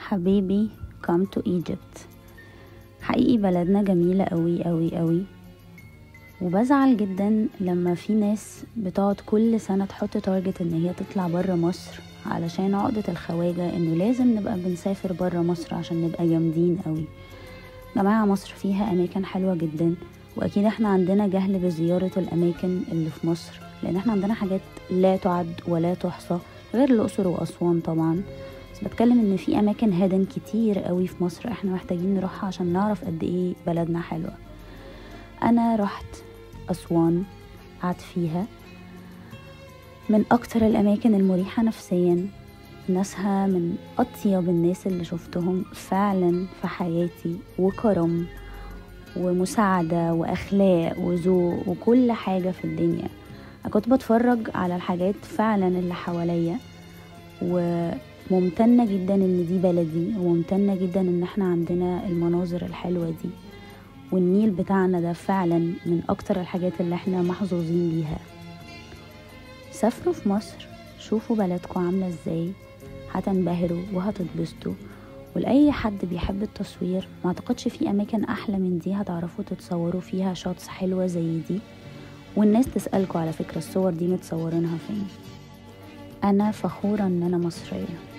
حبيبي come to Egypt. حقيقي بلدنا جميلة قوي قوي قوي، وبزعل جدا لما في ناس بتقعد كل سنة تحط target ان هي تطلع برا مصر، علشان عقدة الخواجة انه لازم نبقى بنسافر برا مصر عشان نبقى جامدين قوي. جماعة مصر فيها اماكن حلوة جدا، واكيد احنا عندنا جهل بزيارة الاماكن اللي في مصر، لان احنا عندنا حاجات لا تعد ولا تحصى غير الاقصر واسوان طبعا. بس بتكلم ان في اماكن hidden كتير قوي في مصر احنا محتاجين نروحها عشان نعرف قد ايه بلدنا حلوة. انا رحت اسوان، قعدت فيها، من اكتر الاماكن المريحة نفسيا، ناسها من اطيب الناس اللي شفتهم فعلا في حياتي، وكرم ومساعدة واخلاق وذوق وكل حاجة في الدنيا. انا كنت بتفرج على الحاجات فعلا اللي حواليا وممتنة جدا ان دي بلدي، وممتنة جدا ان احنا عندنا المناظر الحلوة دي، والنيل بتاعنا ده فعلا من اكتر الحاجات اللي احنا محظوظين بيها. سافروا في مصر، شوفوا بلدكم عاملة ازاي، هتنبهروا وهتتبسطوا. ولأي حد بيحب التصوير ما اعتقدش في اماكن احلى من دي هتعرفوا تتصوروا فيها shots حلوة زي دي، والناس تسألكوا على فكرة الصور دي متصورينها فين. انا فخورة ان انا مصرية.